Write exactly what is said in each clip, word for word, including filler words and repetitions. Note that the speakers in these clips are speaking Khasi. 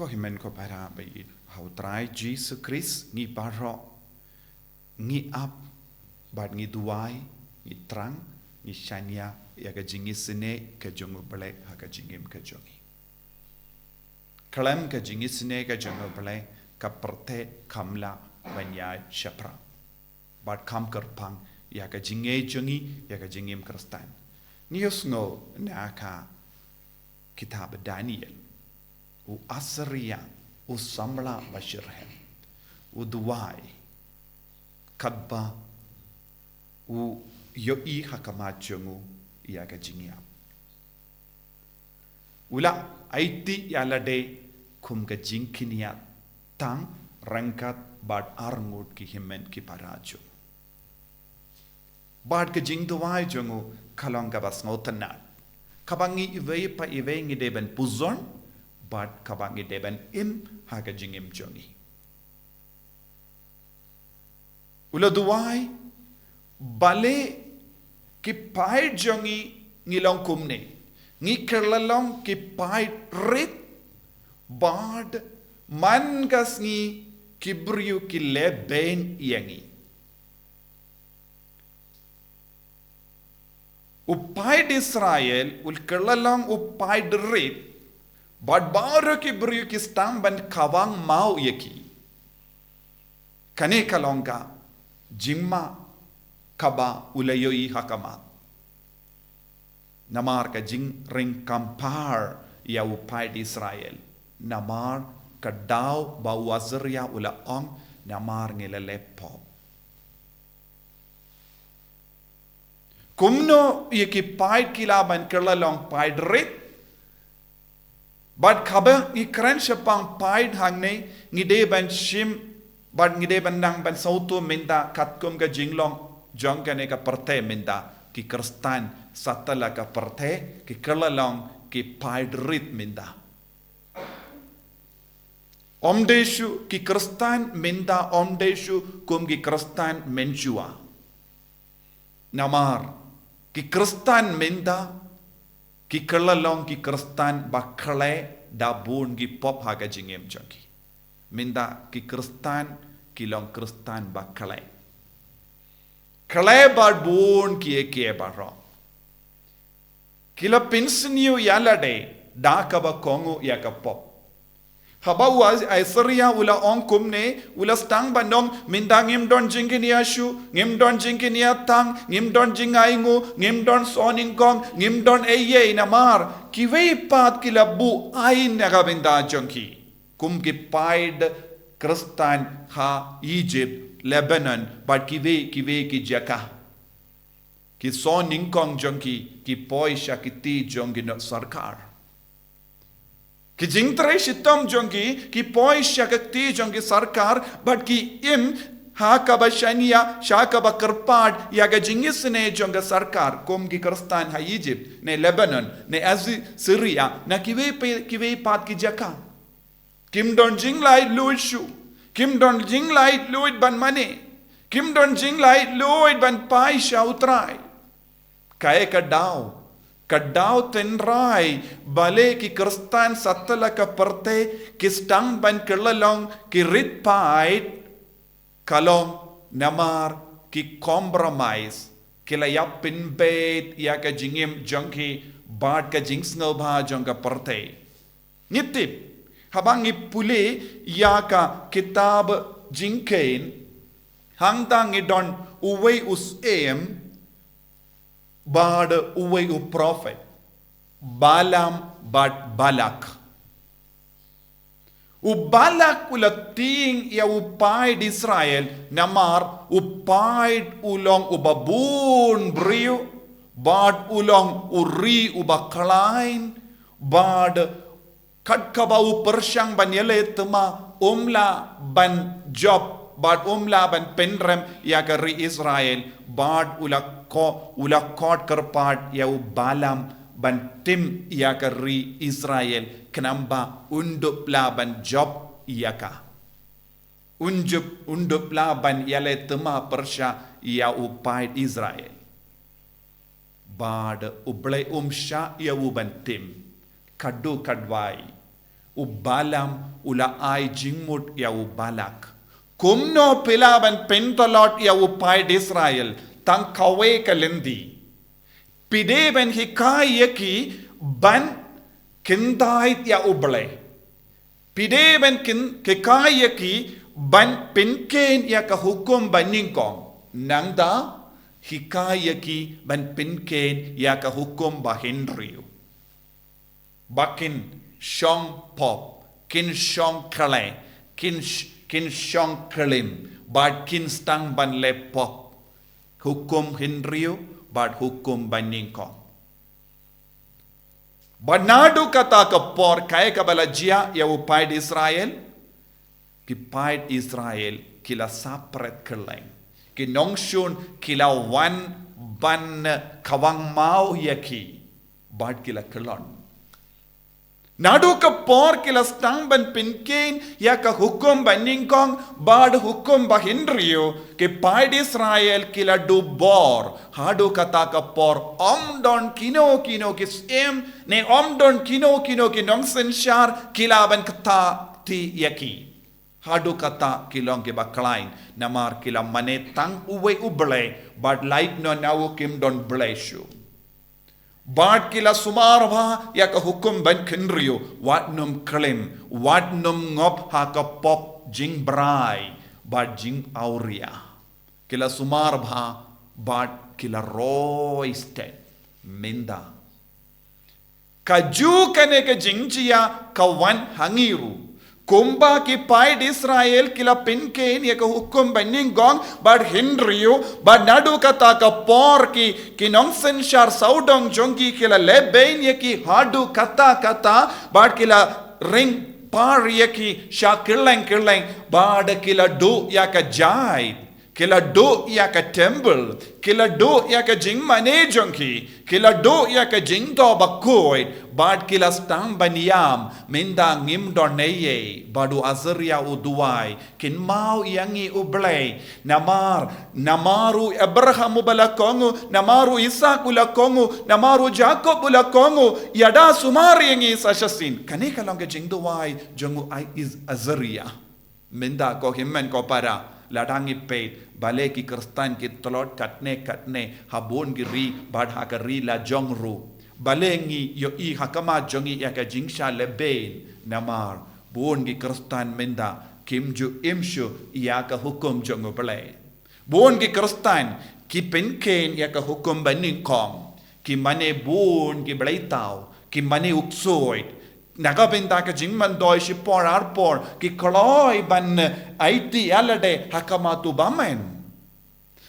Ko hynmen ko para ba ïeit ha u Trai Jisu Khrist, ngi baroh ngi ap bad ngi duwai, ngi thrang, ngi shaniah ïa ka jingisynei ka jong U Blei ha ka jingim ka jong ngi. Khlem ka jingisynei ka jong U Blei, ka pyrthei kam lah ban ïaid shaphrang bad kam kyrpang ïa ka jingngeit jong ngi ïa ka jingim Khristan. Ngi ïohsngew na ka kitab Daniel, u Asaria, u samla ba shitrhem, u duwai katba u ïohi ha khmat jong u ïa ka jingïap. U la aiti ïa lade kum ka jingkynïaid tang ryngkat bad arngut ki hynmen ki para jong u. Bad ka jingduwai jong u ka long kaba sngewtynnad, kaba ngi iwei pa iwei ngi dei ban pynshong, bad kaba ngi dei ban im ha ka jingim jong ngi. U la duwai, balei ki paid jong ngi ngi long kumne? Ngi kylla long ki paid rit, bad man ka sngi ki briew ki leh beiñ ïa ngi. U paid Israel u kylla long u paid rit, bad baroh ki briew ki sdang ban kawang maw ïa ki. Kane ka long ka jingma kaba u la ïohi ha khmat. Namar ka jingring kam par ïa u paid Israel. Namar ka daw ba u Asaria u la ong, namar ngi la leh pop. Kumno ïa ki paid ki lah ban kylla long paid rit? Bad kaba ngi kren shaphang paid hangne, ngi dei ban shim, bad ngi dei ban nang ban sngewthuh mynta katkum ka jinglong jong kane ka pyrthei mynta, ki Khristan satlak ka pyrthei ki kylla long ki paid rit mynta. Ym dei shuh ki Khristan mynta, ym dei shuh kum ki Khristan mynshuwa. Namar ki Khristan mynta ki kylla long ki Khristan ba khlei da bun ki pop ha ka jingim jong ki. Mynta ki Khristan ki long Khristan ba khlei. Khlei bad bun kiei kiei baroh. Ki la pynsniew ïa lade da kaba kohnguh ïa ka pop. Haba u Asaria u la ong kumne, u la sdang ban ong, mynta ngim don jingkynïa shuh, ngim don jingkynïa tang, ngim don jingainguh, ngim don sohnyngkong, ngim don ei ei namar kiwei pat ki la buh aiñ na ka bynta jong ki. Kum ki paid Khristan ha Egypt, Lebanon, bad kiwei kiwei ki jaka. Ki sohnyngkong jong ki ki poi sha ki kti jong ki sorkar. Ki jingtrei shitom jong ki ki poi sha ki kti jong ki sorkar, bad ki im ha kaba shaniah, sha kaba kyrpad ïa ka jingisynei jong ka sorkar, kum ki Khristan ha Egypt, ne Lebanon, ne Asi-, Syria, na kiwei pa-, kiwei pat ki jaka. Kim don jinglaitluid shuh. Kim don jinglaitluid ban mane. Kim don jinglaitluid ban phai sha u Trai. Kaei ka daw? Ka daw tynrai, balei ki Khristan satlak ka pyrthei ki sdang ban kylla long ki rit paid, ka long namar ki compromise, ki la ïa pynbeit ïa ka jingim jong ki bad ka jingsngewbha jong ka pyrthei. Ngi tip, haba ngi pule ïa ka kitab Jingkheiñ, hangta ngi don uwei u syiem bad uwei u prophet, Balaam bad Balak. U Balak u la tieng ïa u paid Israel, namar u paid u long uba bun briew, bad u long u ri uba khlaiñ, bad kat kaba u pyrshang ban ïaleh thma, um lah ban jop, bad um lah ban pynrem ïa ka ri Israel, bad u la ko-, u la khot kyrpad ïa u Balaam ban tim ïa ka ri Israel, khnang ba un dup lah ban jop ïa ka. Un dup, un dup lah ban ïaleh thma pyrshah ïa u paid Israel. Bad U Blei um shah ïa u ban tim. Katto katwei. U Balaam u la ai jingmut ïa u Balak. Kumno phi lah ban pyntlot ïa u paid Israel tang kawei ka lynti? Phi dei ban hikai ïa ki ban kyntait ïa U Blei. Phi dei ban kyn-, hikai ïa ki ban pynkheiñ ïa ka hukum banyngkong. Nangta hikai ïa ki ban pynkheiñ ïa ka hukum bahynriew. Ba kin shong pop, kin shong khlei, kin sh-, kin shong klim, bad kin sdang ban leh pop. Hukum hynriew, bad hukum banyngkong. Bad naduh kata ka por kaei kaba la jia ïa u paid Israel, ki paid Israel ki la sah pret kylleng. Ki nongshun ki la wan ban khawang maw ïa ki. Bad ki la kyllon. Naduh ka por ki la sdang ban pynkheiñ ïa ka hukum banyngkong bad hukum bahynriew, ki paid Israel ki la duh bor. Haduh kata ka por ym don kino kino ki syiem ne ym don kino kino ki nongsynshar ki lah ban ktah kti ïa ki. Haduh kata ki long kiba khlaiñ, namar ki la mane tang uwei U Blei, bad lait noh na u kim don Blei shuh. Bad ki la sumar bha ïa ka hukum banyngkong hynriew, wat nym klim, wat nym ngop ha ka pop jingbrai, bad jingawria. Ki la sumar bha, bad ki la roi stet, mynta. Kajuh kane ka jingjia ka wan ha ngi ruh. Kumba ki paid Israel ki la pynkheiñ ïa ka hukum banyngkong bad hynriew, bad naduh kata ka por ki, ki nongsynshar sawdong jong ki ki la lehbeiñ ïa ki haduh katta katta, bad ki la ring par ïa ki sha kylleng kylleng, bad ki la duh ïa ka jaid. Ki la duh ïa ka temple, ki la duh ïa ka jingmane jong ki, ki la duh ïa ka jingthoh bakhuid, bad ki la sdang ban ïam, mynta ngim don ei ei, bad u Azaria u duwai, kynmaw ïa ngi U Blei, namar, namar u Abraham uba la kohnguh, namar u Isaak u la kohnguh, namar u Jakob u la kohnguh, ïada sumar ïa ngi sa shisien. Kane ka long ka jingduwai jong u Ai-, Is-, Azaria. Mynta ko hynmen ko para, lada ngi peit, balei ki Khristan ki tlot katne katne, ha bun ki ri, bad ha ka ri lajong ruh. Balei ngi ïohi ha khmat jong ngi ïa ka jingshah lehbeiñ, namar bun ki Khristan mynta kim ju im shuh ïa ka hukum jong U Blei. Bun ki Khristan ki pynkheiñ ïa ka hukum banyngkong, ki mane bun ki bleitaw, ki mane u ksuid, na ka bynta ka jingmyntoi shipor arpor, ki kloi ban aiti ïalade ha khmat u bymman.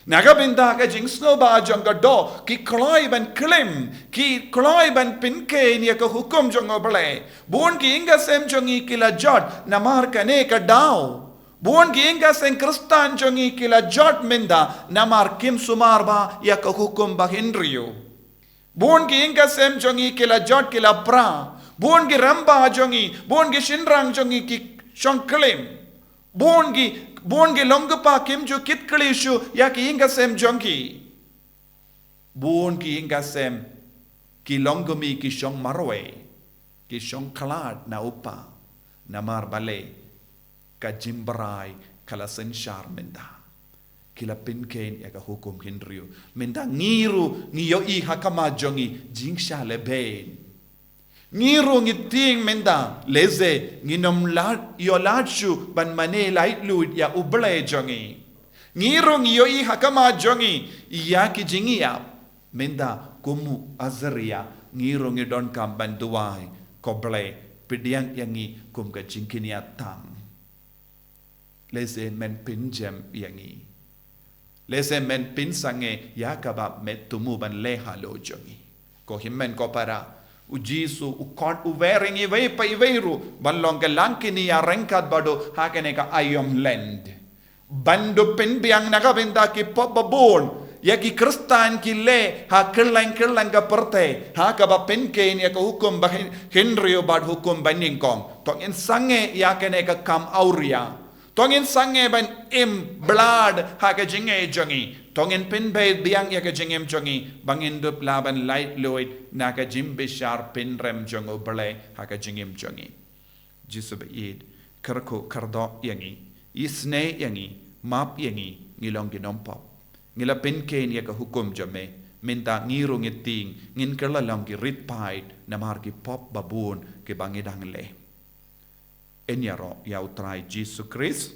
Na ka bynta ka jingsngewbha jong ka doh, ki kloi ban klim, ki kloi ban pynkheiñ ïa ka hukum jong U Blei. Bun ki ïing ki sem jong ngi ki la jot, namar kane ka daw. Bun ki ïing ki sem Khristan jong ngi ki la jot mynta, namar kim sumar bha ïa ka hukum bahynriew. Bun ki ïing ki sem jong ngi ki la jot ki la pra. Bun ki rangbah jong ngi, bun ki shynrang jong ngi ki shong klim. Bun ki, bun ki longkpa kim ju kit kli shuh ïa ki ïing ki sem jong ki. Bun ki ïing ki sem, ki longkmie ki shong marwei, ki shong khlad na u kpa, namar balei, ka jingbrai ka la synshar mynta. Ki la pynkheiñ ïa ka hukum hynriew. Mynta ngi ruh ngi ïohi ha khmat jong ngi jingshah lehbeiñ. Ngi ruh ngi tieng mynta, lehse ngin ym lad, ïoh lad shuh ban mane laitluid ïa U Blei jong ngi. Ngi ruh ngi ïohi ha khmat jong ngi ïa ki jingïap. Mynta kum u Azaria, ngi ruh ngi donkam ban duwai, ko Blei, pdiang ïa ngi kum ka jingkynïatang. Lehse men pynjem ïa ngi. Lehse men pynsangeh ïa kaba me thmu ban leh halor jong ngi. Ko hynmen ko para, u Jisu u khot uwei ïa ngi iwei pa iwei ruh ban long ka langkynïa ryngkat bad u ha kane ka aïom lent. Ban dup pynbiang na ka bynta ki pop babun ïa ki Khristan ki leh ha kylleng kylleng ka pyrthei, ha kaba pynkheiñ ïa ka hukum bahynriew bad hukum banyngkong. To ngin sangeh ïa kane ka kam awria. To ngin sangeh ban im blad ha ka jingim jong ngi. To ngin pynbeit biang ïa ka jingim jong ngi, ba ngin dup lah ban laitluid na ka jingbishar pynrem jong U Blei ha ka jingim jong ngi. Jisu ba ïeit, kyrkhu kyrdoh ïa ngi, isynei ïa ngi, map ïa ngi, ngi long ki nongpop. Ngi la pynkheiñ ïa ka hukum jong me, mynta ngi ruh ngi tieng, ngin kylla long ki rit paid, namar ki pop babun, kiba ngi dang leh. Yn ïaroh ïa u Trai Jisu Khrist.